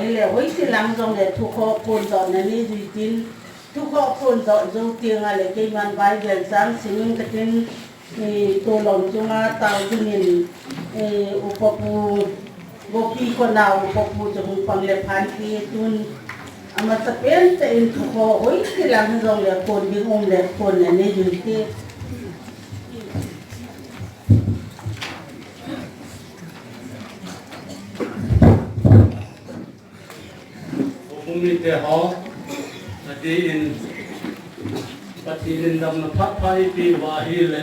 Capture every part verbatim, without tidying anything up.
Le hoiti lang jongle thukhoh phondohna nei jui tin, thukhoh phondoh jou tengle keiman Bible chang siming katin, eh, tolom chunga tao dingin, eh, upa pu, Gopi kona upa pu chu hung pang le phan ti tun, amasapen tah in thukhoh hoiti lang jongle phon ding um le phonna nei jui te. Houbung mite ho, adeh in Pathen in damna phat pha eipeh uva ahile,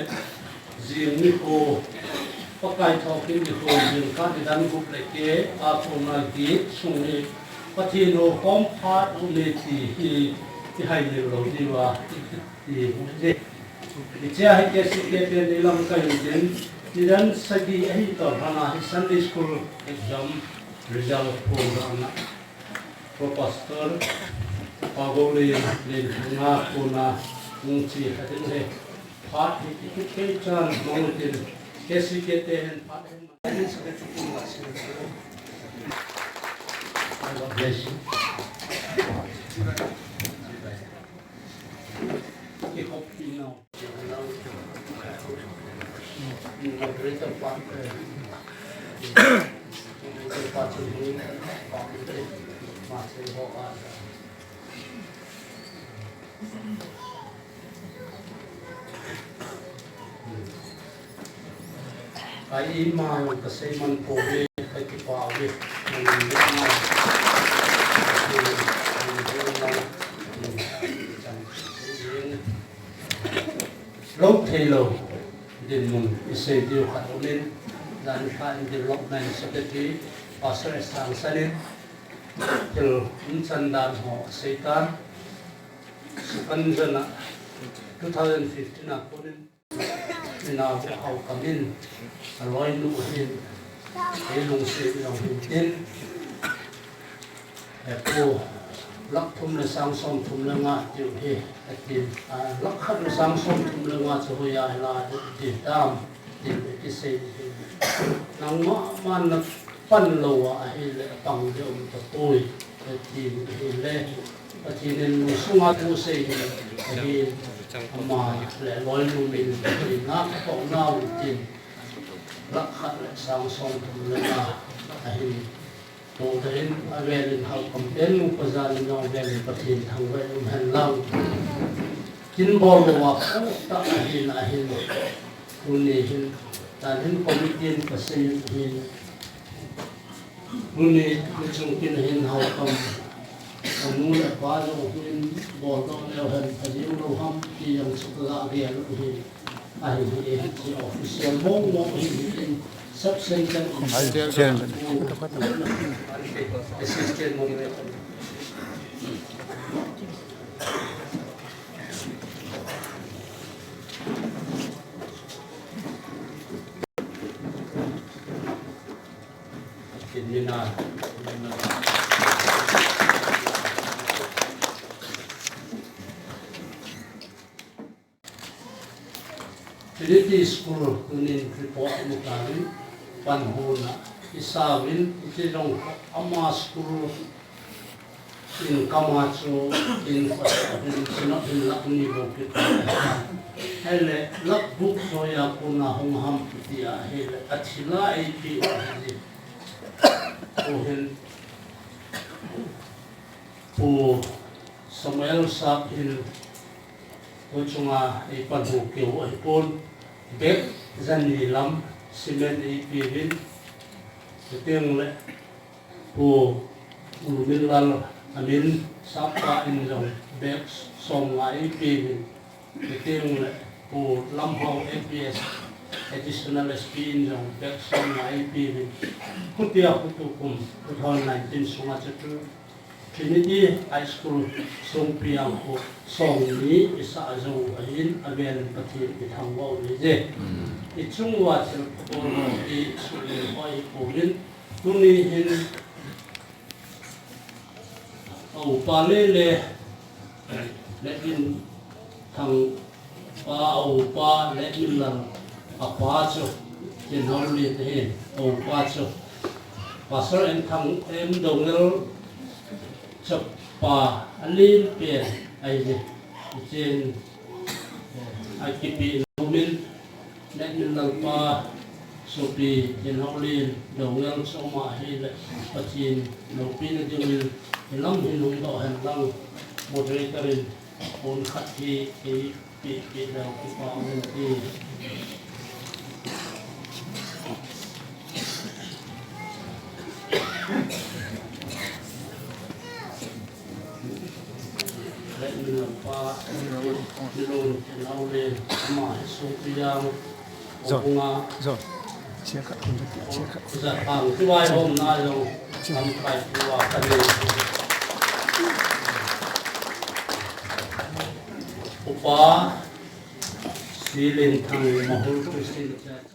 jing nikho, Pakai thokit nikho, jingkah nidan gup le keh a kona git sung hi Pathen houkhom phat u me ti hi ihaimil lou diuva iti uve. Hichea hi K C K te ni lamkai u tin, nidan sagi ahi toh lhana hi Sunday School exam result phondohna Pro Pastor Pagou Len, Len Thanga kona hung che kha ding ahi. Phat hi kikit kei chan mang u tin, K C K te hin phat hin. God bless you. Ai, ima kasei man pouve, kakipah uve. Lou theilou dinmun isei diu khat um in, dan khat in Development Secretary, Pastor S. Sangsan in, thil umchan dan ho asei tan, Sukanjan a two thousand fifteen a konin, Inau Haokam in aloinu hin, eilungset jong hin tin, Pu, lakh thum le sang somthum le nga tiu hi, atin, a, lakh khat le sang somthum le nga chu hoiya hila tiu ti tam, tin kisei hi. Nangma man na pan lou a ahile pang le um tapoi, atin ahile. Pathen in lungsunga thu asei hi, ahi, ama le loinu min, ahi, nga katoh nau tin, lakh khat le sang somthum le nga ahi. Tuhin avelin Haokam pen nu pa jan in avelin Pathen thangvah in um hen lang. Kin bol uva kho tah ahin ahin. Tuni hin, tan hin committee in kasei hin. Tuni, nichung kin hin Haokam, anu le apa jong hin boldoh leu hen, ajing lou ham, ti jong chu kaga gel u hi. Ahi hi, hi official mong mong hi, hi, sub center in. Assistant mong mong. Kin mina, mina. Trinity School tunin report mu tan, panhona isah uvin, hiche jong ama school income a chu in khat hin, chinop hin lakh ni bou kiti. Ahile lakh gup soi a kona hung ham tia ahile, athil a eipeh u ahi. Tuhin Pu Samuel Sap hin tu chunga eipanhu keu ahipon, bag jani lam cement eipeuvin, chuteng le Pu Ulminlal Amin Sap pa in jong bag somnga eipeuvin, chuteng le Pu Lamhao A P S Additional S P in jong bag somnga eipeuvin, khutia khutukum two thousand nineteen sunga chu Trinity High School sungpi a khu somni isah jou ahin, avelin Pathen ithangvah u hije. Ichung uva thil phabol ho isuhmil ho ipouvin, tuni hin a upa Lele, Letmin Thang pa, a upa Letminlal, apa chu Chinhouli te hi, a upa chu Pastor M Thang, M Dongel, Chapa alen pen ahi. Chen, eh, akipe nomin, Letmin Lalpa sopi Thenhoulen Doungel chu ama hile Pathen loupina dingin hilam hin hung doh hen lang, moderator in pon khat hi kei Pi, pi, leo, kipa, um, ti. Letmin Lalpa, Thenhoulen, ama hi sopi jeng, John, John. Chia khat, chia khat. Chia khat. Upa Silenthang, Mahur Christian Church.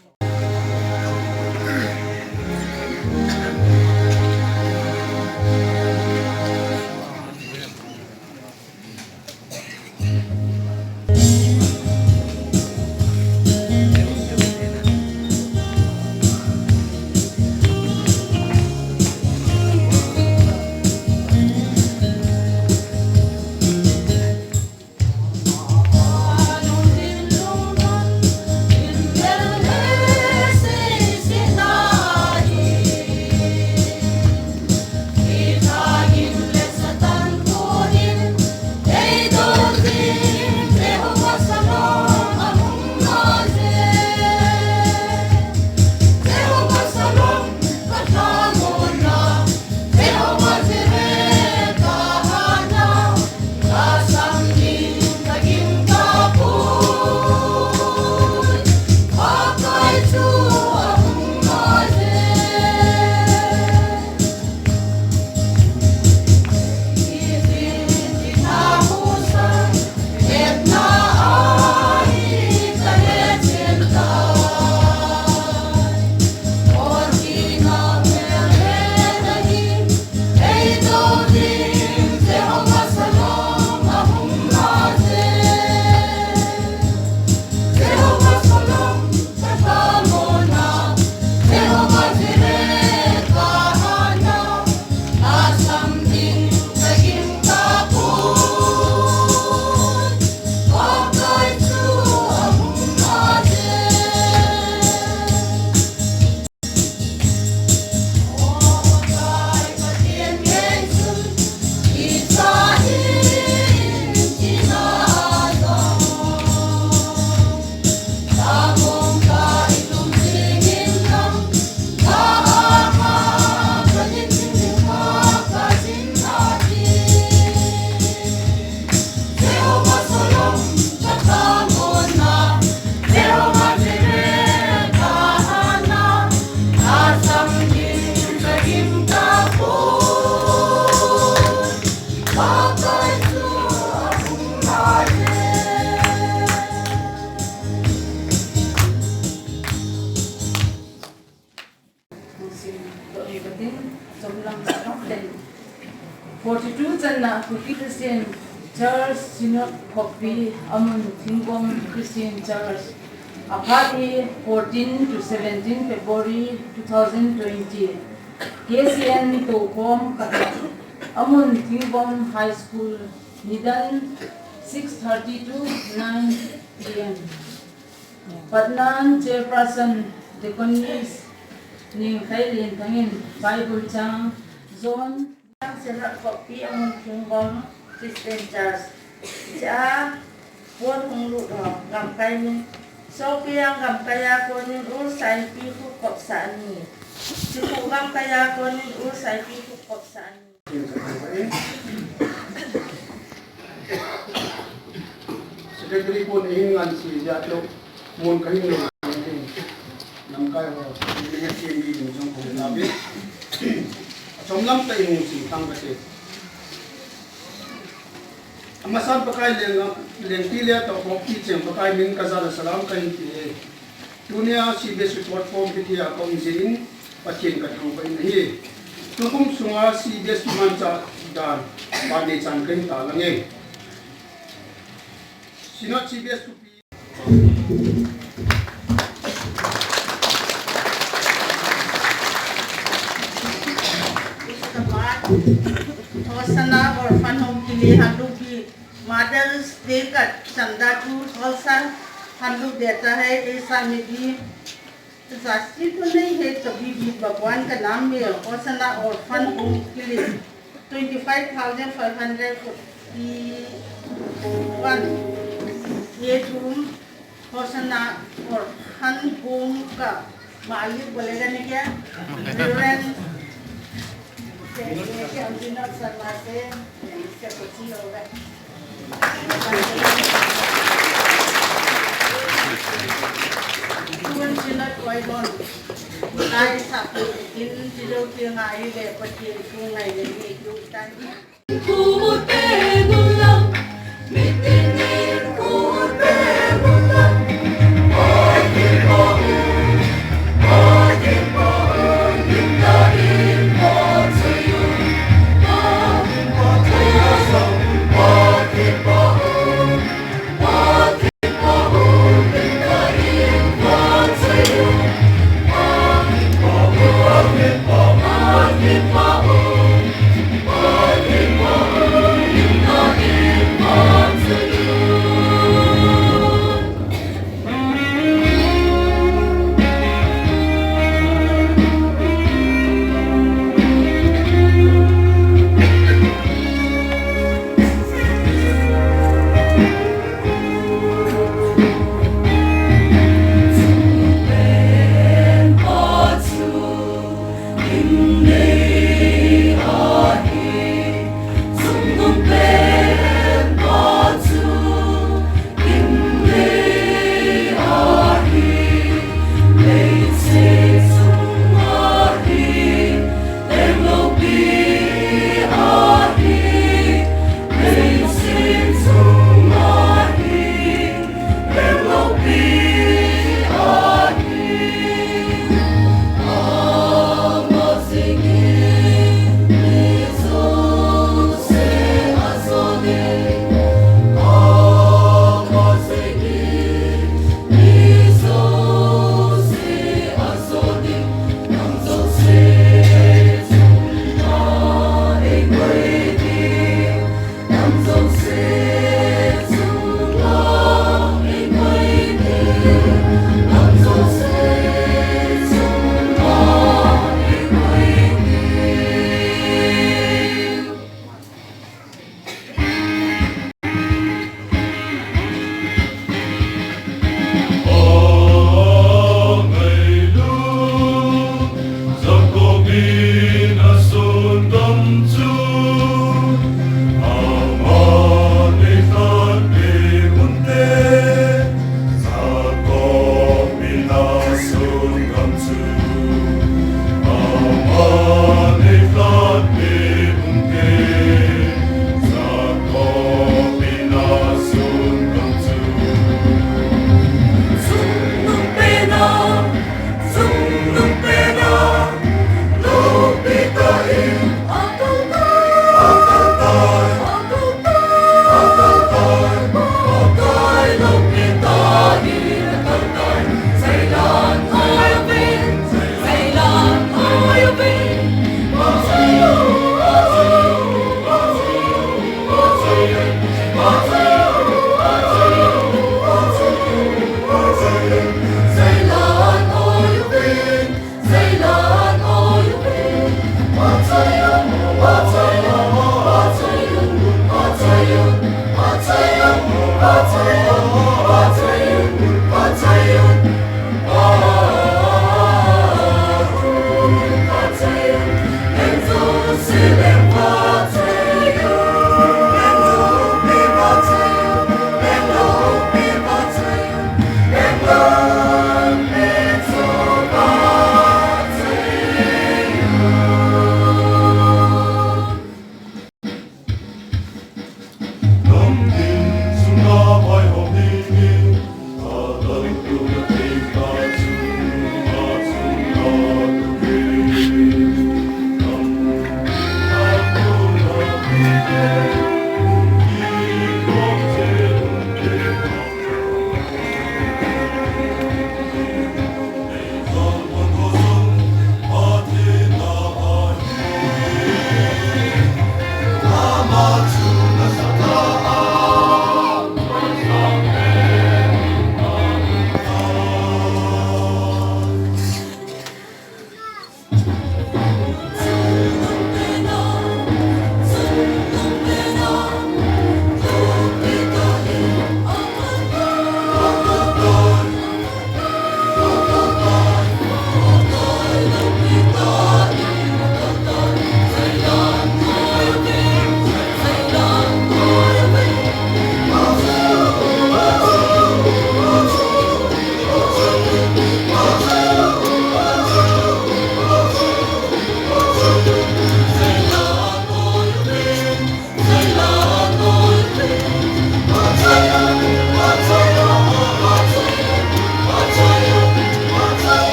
Forty-two channa Kuki Christian Church Synod Khoppi, amun Thingvom Christian Church. Aphat hi fourteen to seventeen February two thousand twenty. K C N Toukhom Kata, amun Thingvom High School, nidan six thirty to nine A M. Patnan Chairperson Deaconess Ningkhailen Thangin Bible chang, John Sera Khoppi, amun Thingvom Christian Church. Cha, pon hung lut ho, gamkai min. Sopi jeng gamkai a konin ul saipi khu kopsah ni. Sikhu gamkai a konin ul saipi khu kopsah ni. Secretary pon ahin ngan si jat lo, mun kahin lo. Lamkai ho, ni he ti mi ni jong ko na bi. Achom lam ta i hung sing tang kate. Amasan Pakai leng, lengpi le atoh Khoppi cheng Pakai min kajana salam kahin ti e. Tunia C B S report form kiti a kaum jeh in Pathen kathangvah in ahi. Tukum sunga C B S manchah dan, pan nei chan kahin ta lang e. Synod C B S thupi. होशाना Orphan Home के लिए हम लोग भी Mother's Day का चंदा को होशाना हम लोग देता है। ऐसा में भी जास्ती तो नहीं है, तभी भी भगवान का नाम में होशाना Orphan Home के लिए twenty five thousand five hundred forty one ये रूम होशाना Orphan Home का मालिक बोलेगा नहीं क्या? रेवरेंड शर्मा से, इससे कुछ ही होगा। तुम सिनत वाइगोन, ताई साहब, इन चीजों की हमारी ले पति तू नहीं लेगी, तू ताई।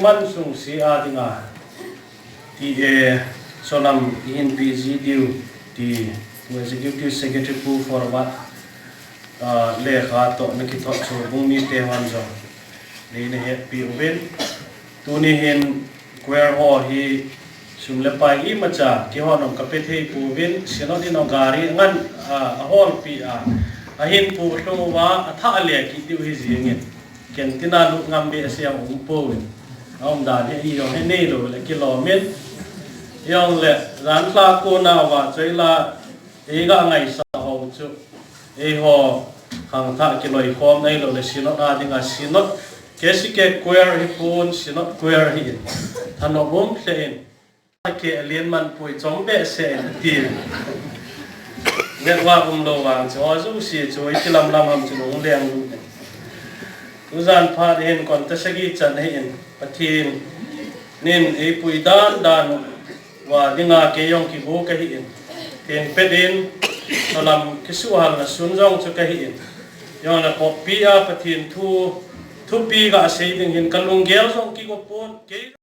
man sung si a dinga ti e, solam ihin pi ji diu ti, Executive Secretary Pu Forward, ah, lekha toh na kithot chu bung mite hon jong nei na hetpi uvin. Tuni hin choir ho hi sum le pai imacha kihon um ka pe thei pouvin, Synod in gari ngan, ah, a holpi a, ahin pu lhung uva, a thah le kit diu hi jingin. Ken tina lut ngam behseh a um pouvin. A um dan hi, i jong hi nei lou le kilom in. I jong le, jan lha kona uva choi la, ei ga ngaisah ho chu, eiho khangthah kiloikhom nei lou le, Synod a dinga Synod, K C K choir hi pon, Synod choir hi in. Thanop um lheh in. Ke lian man pui chom behseh in ti. Network um lou vang chu, ho jouse chu, i kilam lam ham chu nung leng lu. Tujan phat hin kon ta sagi chan hi in. Pathen in ei pui dan dan uva dinga kei jong kigo ka hi in. Theng pet in, solam kisuhal na sun jong chu ka hi in. Jong na kopi a Pathen thu, thupi ga sei ding hin ka lunggel jong kigo pon, kei